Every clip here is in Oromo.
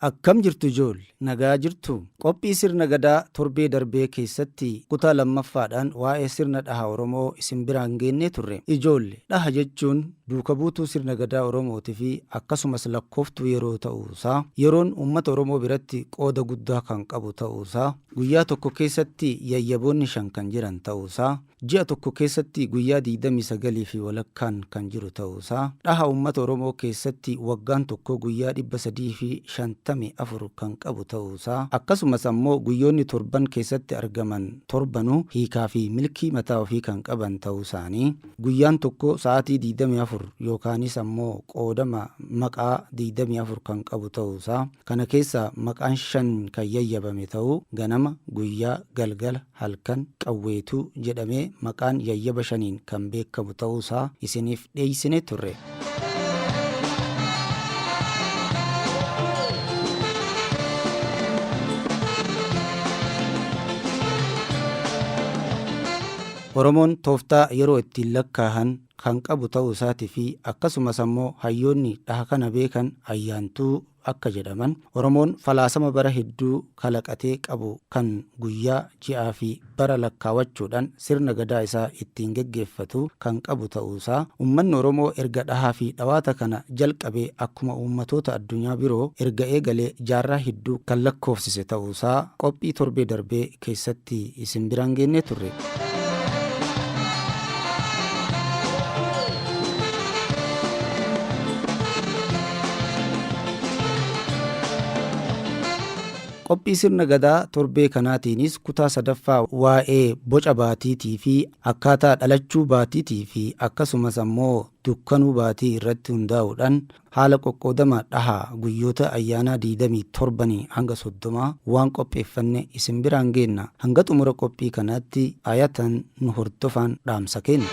Akkam jirtu ijoolle? Nagaa jirtu? Qophii sirna Gadaa torbee darbee keessatti kutaa lammaffaadhaan waa'ee sirna dhaha Oromoo isin biraan geennee turre. Ijoolle, dhaha jechuun duuka buutuu sirna Gadaa Oromootifi akkasumas lakkooftuu yeroo ta'uusaa, yeroon uummata Oromoo biratti qooda guddaa kan qabu ta'uusaa, guyyaa tokko keessatti yayyaboonni 5 kan jiran ta'uusaa, Ji'a tokko keessatti guyyaa 29 fi walakkaan kan jiru ta'uusaa, dhaha uummata Oromoo keessatti waggaan tokko guyyaa 354 kan qabu ta'uusaa, akkasumas ammoo guyyoonni torban keessatti argaman torbanuu hiikaa fi milkii mataa ofii kan qaban ta'uusaanii, guyyaan tokko sa'aatii 24 yookaanis ammoo qoodama maqaa 24 kan qabu ta'uusaa, kana keessaa maqaan 5 kan yayyabame ta'uu, ganama, guyyaa, galgala, halkan, qawweetuu jedhamee maqaan yayyaba shaniin kan beekamu ta'uusaa isiniif dhiyeessinee turre. Oromoon tooftaa yeroo ittiin lakkaahan kan qabu ta'uu isaatii fi akkasumas ammoo hayyoonni dhaha kana beekan ayyaantuu akka jedhaman, Oromoon falaasama bara hedduu kalaqatee qabu kan guyyaa, ji'aa fi bara lakkaawachuudhaan sirna Gadaa isaa ittiin geggeeffatu kan qabu ta'uusaa, uummanni Oromoo erga dhahaa fi dhawaata kana jalqabee akkuma uummatoota addunyaa biroo erga eegalee jaarraa hedduu kan lakkoofsise ta'uusaa qophii torbee darbee keessatti isin biraan geennee turre. Qophii sirna Gadaa torbee kanaatiinis kutaa sadaffaa waa'ee boca baatiitii fi akkaataa dhalachuu baatiitii fi akkasumas ammoo dukkanuu baatii irratti hundaa'uudhaan haala qoqqoodama dhaha guyyoota ayyaanaa 27nii hanga 30 waan qopheeffanne isin biraan geenna. Hanga xumura qophii kanaatti ayatan nu hordofaan dhaamsa keenna.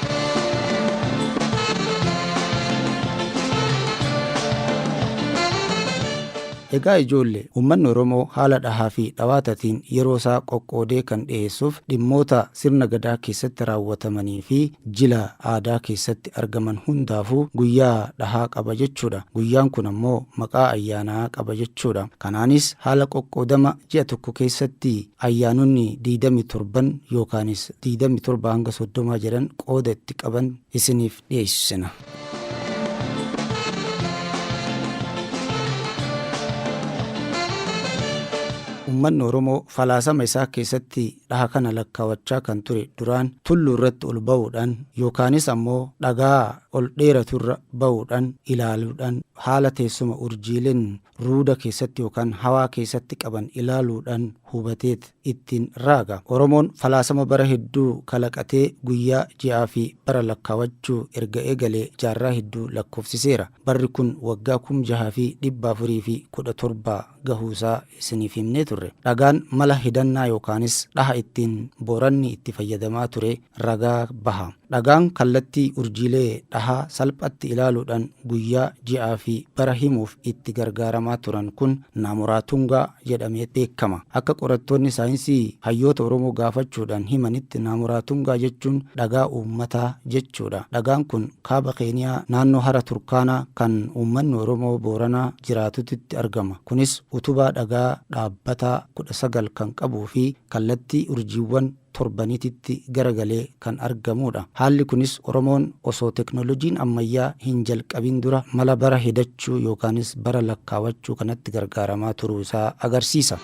Egaa ijoolle, uummanni Oromoo haala dhahaa fi dhawaatatiin yeroo isaa qoqqoodee kan dhiheessuuf dhimmoota sirna Gadaa keessatti raawwatamanii fi jila aadaa keessatti argaman hundaafuu guyyaa dhahaa qaba jechuudha. Guyyaan kun ammoo maqaa ayyaanaa qaba jechuudha. Kanaanis haala qoqqoodama ji'a tokko keessatti ayyaanonni 27n yookaanis 27 hanga 30 jedhan qooda itti qaban isiniif dhiyeessina. Uummanni Oromoo falaasama isaa keessatti dhaha kana lakkaawachaa kan ture duraan tulluu irratti ol ba'uudhaan yookaanis ammoo dhagaa ol dheeraturra ba'uudhaan ilaaluudhaan haala teessuma urjiileen ruuda keessatti yookaan hawaa keessatti qaban ilaaluudhaan hubateet ittiin raaga. Oromoon falaasama bara hedduu kalaqatee guyyaa, ji'aa fi bara lakkaawachuu erga eegalee jaarraa hedduu lakkoofsiseera. Barri kun waggaa 6417 gahuusaa isiniif himnee turre. Dhagaan mala hidannaa yookaanis dhaha ittiin Booranni itti fayyadamaa ture ragaa baha. Dhagaan kallattii urjiilee dhahaa salphatti ilaaluudhaan guyyaa, ji'aa fi bara himuuf itti gargaaramaa turan kun Naamuraatungaa jedhamee beekama. Akka qorattoonni saayinsii hayyoota Oromoo gaafachuudhaan himanitti Naamuraatungaa jechuun dhagaa uummataa jechuudha. Dhagaan kun kaaba Keeniyaa naannoo hara Turkaanaa kan uummanni Oromoo Booranaa jiraatutitti argama. Kunis utubaa dhagaa dhaabbataa 19 kan qabuu fi kallattii urjiiwwan torbaniititti garagalee kan argamuudha. Haalli kunis Oromoon osoo teknoolojiin ammayyaa hin jalqabin dura mala bara hedachuu yookaanis bara lakkaawachuu kanatti gargaaramaa turuu isaa agarsiisa.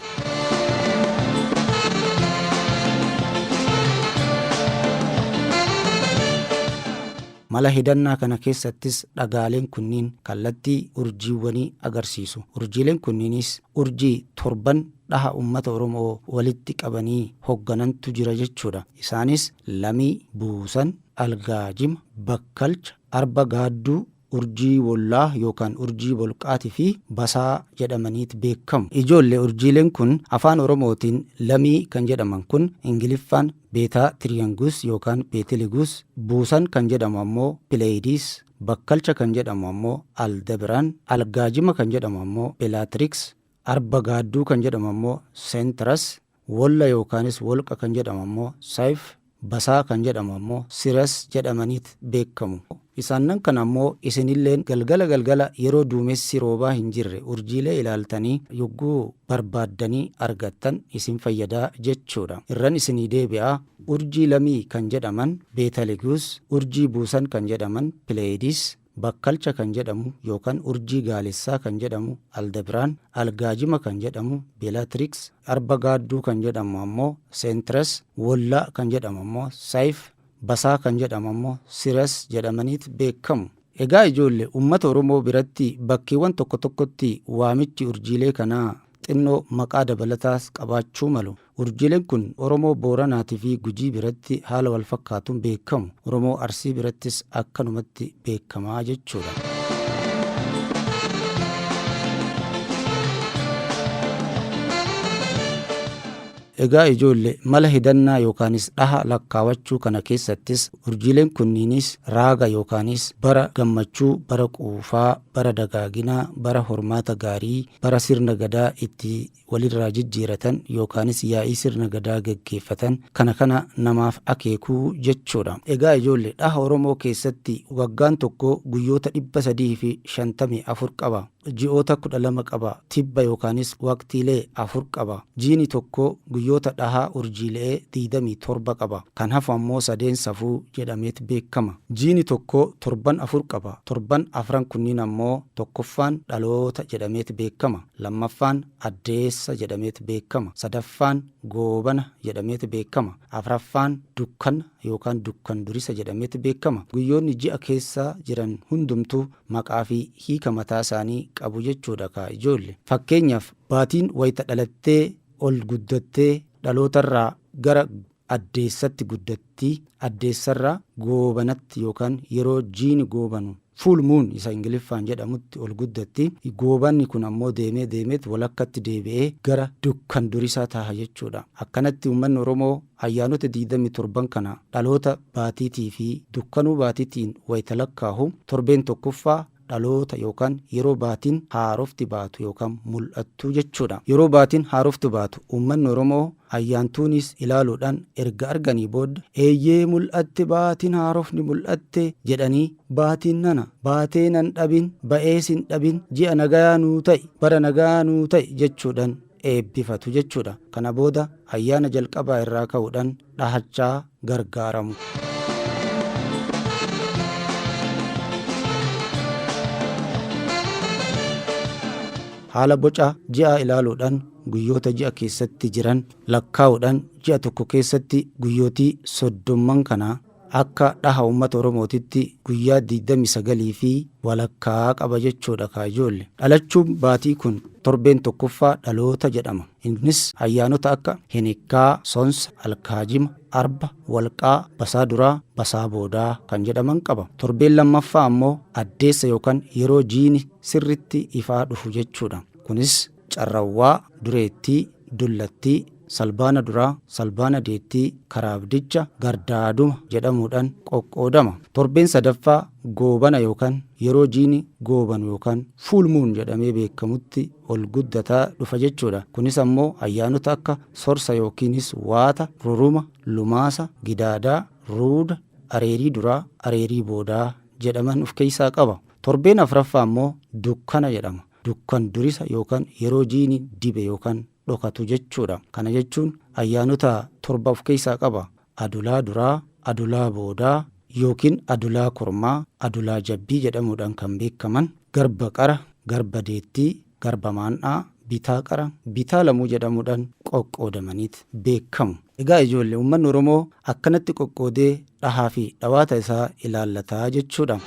Mala hedannaa kana keessattis dhagaaleen kunniin kallattii urjiiwwanii agarsiisu. Urjiileen kunniinis urjii torban dhaha uummata Oromoo walitti qabanii hogganantu jira jechuudha. Isaanis Lamii, Buusan, Algaajima, Bakkalcha, Arba Gaadduu, Urjii Wollaa yookaan Urjii Bolqaati fi Basaa jedhamaniit beekamu. Ijoolle urjiileen kun Afaan Oromootiin Lamii kan jedhaman kun Ingiliffaan Beetaa Tiriyangus yookaan Beeteligus, Buusan kan jedhamu ammoo Pileeyidis, Bakkalcha kan jedhamu ammoo Aldebiraan, Algaajima kan jedhamu ammoo Belaatriks, Arba Gaadduu kan jedhamu ammoo Seentras, Wolla yookaanis Wolqa kan jedhamu ammoo Sayf, Basaa kan jedhamu ammoo Sires jedhamaniit beekamu. Isaannan kana ammoo isinilleen galgala galgala yeroo duumessi roobaa hin jirre urjiilee ilaaltanii yogguu barbaaddanii argattan isin fayyadaa jechuudha. Irran isinii deebi'a. Urjii lamii kan jedhaman Beetaleguus, urjii buusan kan jedhaman Pileeyidis, Bakkalcha kan jedhamu yookaan urjii gaalessaa kan jedhamu Aldebiraan, Algaajima kan jedhamu Beelaatiriks, Arba gaadduu kan jedhamu ammoo Seentres, Wollaa kan jedhamu ammoo Sayif, Basaa kan jedhamu ammoo Sires jedhamaniit beekamu. Egaa ijoolle, uummata Oromoo biratti bakkeewwan tokko tokkotti waamichi urjiilee kanaa xinnoo maqaa dabalataas qabaachuu malu. Urjiileen kun Oromoo Booranaatii fi Gujii biratti haala wal fakkaatuun beekamu. Oromoo Arsii birattis akkanumatti beekamaa jechuudha. Egaa ijoolle, mala hidannaa yookaanis dhaha lakkaawachuu kana keessattis urjiileen kunniinis raaga yookaanis bara gammachuu, bara quufaa, bara dagaaginaa, bara hormaata gaarii, bara sirna gadaa itti walirraa jijjiiratan yookaanis yaa'ii sirna gadaa geggeeffatan kana kana namaaf akeekuu jechuudha. Egaa ijoolle, dhaha Oromoo keessatti waggaan tokko guyyoota 354 qaba. Ji'oota 12 qaba. Tibba yookaanis waqtiilee 4 qaba. Jiini tokko guyyoota dhahaa urjiile'ee 27 qaba. Kan hafu ammoo sadeen safuu jedhameet beekama. Jiini tokko torban 4 qaba. Torban afran kunniin ammoo tokkoffaan dhaloota jedhameet beekama. Lammaffaan addeessa jedhameet beekama. Sadaffaan goobana jedhameet beekama. Afraffaan dukkana yookaan dukkan durisa jedhameet beekama. Guyyoonni ji'a keessa jiran hundumtuu maqaa fi hiika mataa isaanii qabu jechuudha kaa ijoolle. Fakkeenyaaf, baatiin wayita dhalattee ol guddattee dhalootarraa gara addeessatti guddatti, addeessarraa goobanatti yookaan yeroo jiini goobanu full moon isa Ingiliffaan jedhamutti ol guddatti. Goobanni kun ammoo deemee deemeet walakkatti deebi'ee gara dukkan durisaa taha jechuudha. Akkanatti uummanni Oromoo ayyaanota 27 kana dhaloota baatiitii fi dukkanuu baatiitiin wayita lakkaahu, torbeen tokkoffaa dhaloota yookaan yeroo baatiin haarofti baatu yookaan mul'attu jechuudha. Yeroo baatiin haarofti baatu uummanni Oromoo ayyaantuunis ilaaluudhaan erga arganii booda, "Eeyyee, mul'atte, baatiin haarofni mul'atte" jedhanii, "Baatiin nana baatee nan dhabin, ba'ees hin dhabin, ji'a nagayaa nuu ta'i, bara nagayaa nuu ta'i" jechuudhaan eebbifatu jechuudha. Kana booda ayyaana jalqabaa irraa ka'uudhaan dhahachaa gargaaramu. Haala boca ji'aa ilaaluudhaan guyyoota ji'a keessatti jiran lakkaa'uudhaan ji'a tokko keessatti guyyootii 30 kana akka dhaha uummata Oromootitti guyyaa 29 fi walakkaa qaba jechuudha kaa ijoolle. Dhalachuun baatii kun torbeen tokkoffaa dhaloota jedhama. Innis ayyaanota akka Hinikkaa, Sonsa, Alkaajima, Arba, Walqaa, Basaa duraa, Basaa boodaa kan jedhaman qaba. Torbeen lammaffaa ammoo addeessa yookaan yeroo jiini sirritti ifaa dhufu jechuudha. Kunis Carrawwaa, Dureettii, Dullattii, Salbaana duraa, Salbaana deettii, Karaabdicha, Gardaaduma jedhamuudhaan qoqqoodama. Torbeen sadaffaa goobana yookaan yeroo jiini goobanu yookaan full moon jedhamee beekamutti ol guddataa dhufa jechuudha. Kunis ammoo ayyaanota akka Sorsa yookiinis Waata, Ruruma, Lumaasa, Gidaadaa, Ruuda, Areerii duraa, Areerii boodaa jedhaman of keessaa qaba. Torbeen afraffaa ammoo dukkana jedhama. Dukkan durisa yookaan yeroo jiini dibe yookaan dhokatu jechuudha. Kana jechuun ayyaanota 7 of keessaa qaba. Adulaa duraa, Adulaa boodaa yookiin Adulaa kormaa, Adulaa jabbii jedhamuudhaan kan beekaman, Garba qara, Garba deettii, Garba maan'aa, Bitaa qara, Bitaa lamuu jedhamuudhaan qoqqoodamaniit beekamu. Egaa ijoolle, uummanni Oromoo akkanatti qoqqoodee dhahaa fi dhawaata isaa ilaallataa jechuudha.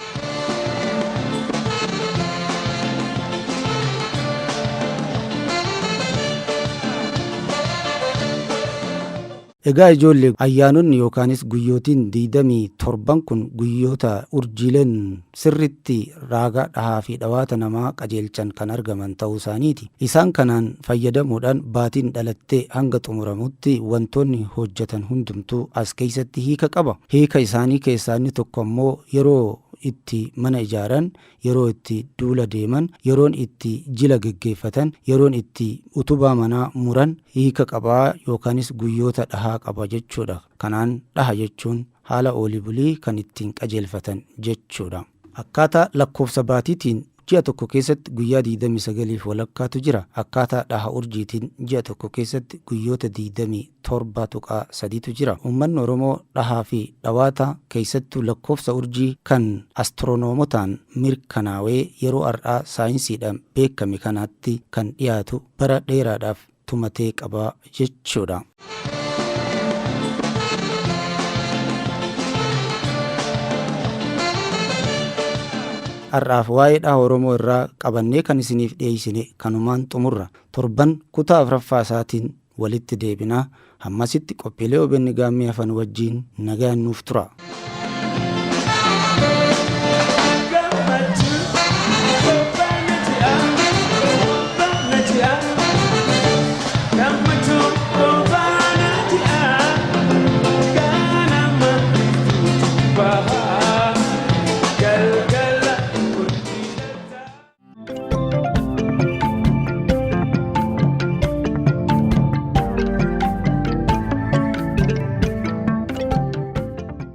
Egaa ijoolle, ayyaanonni yookaanis guyyootiin 27n kun guyyoota urjiileen sirritti raaga dhahaa fi dhawaata namaa qajeelchan kan argaman ta'uu isaaniiti. Isaan kanaan fayyadamuudhaan baatiin dhalattee hanga xumuramutti wantoonni hojjetan hundumtuu as keessatti hiika qaba. Hiika isaanii keessaa inni tokko ammoo yeroo itti mana ijaaran, yeroo itti duula deeman, yeroon itti jila geggeeffatan, yeroon itti utubaa manaa muran hiika qaba yookaanis guyyoota dhahaa qaba jechuudha. Kanaan dhaha jechuun Haala oolii bulii kan ittiin qajeelfatan jechuudha. Akkaataa lakkoofsa baatiitiin ji'a tokko keessatti guyyaa 29f walakkaatu jira. Akkaataa dhaha urjiitiin ji'a tokko keessatti guyyoota 27.3tu jira. Uummanni Oromoo dhahaa fi dhawaata keessattuu lakkoofsa urjii kan astiroonomotaan mirkanaawee yeroo har'aa saayinsiidhaan beekame kanaatti kan dhiyaatu bara dheeraadhaaf tumatee qaba jechuudha. Har'aaf waa'ee dhaha Oromoo irraa qabannee kan isiniif dhiyeessine kanumaan xumurra. Torban kutaa afraffaa isaatiin walitti deebinaa. Hammasitti qophiilee OBN Gaammee hafan wajjin nagaan nuuf tura.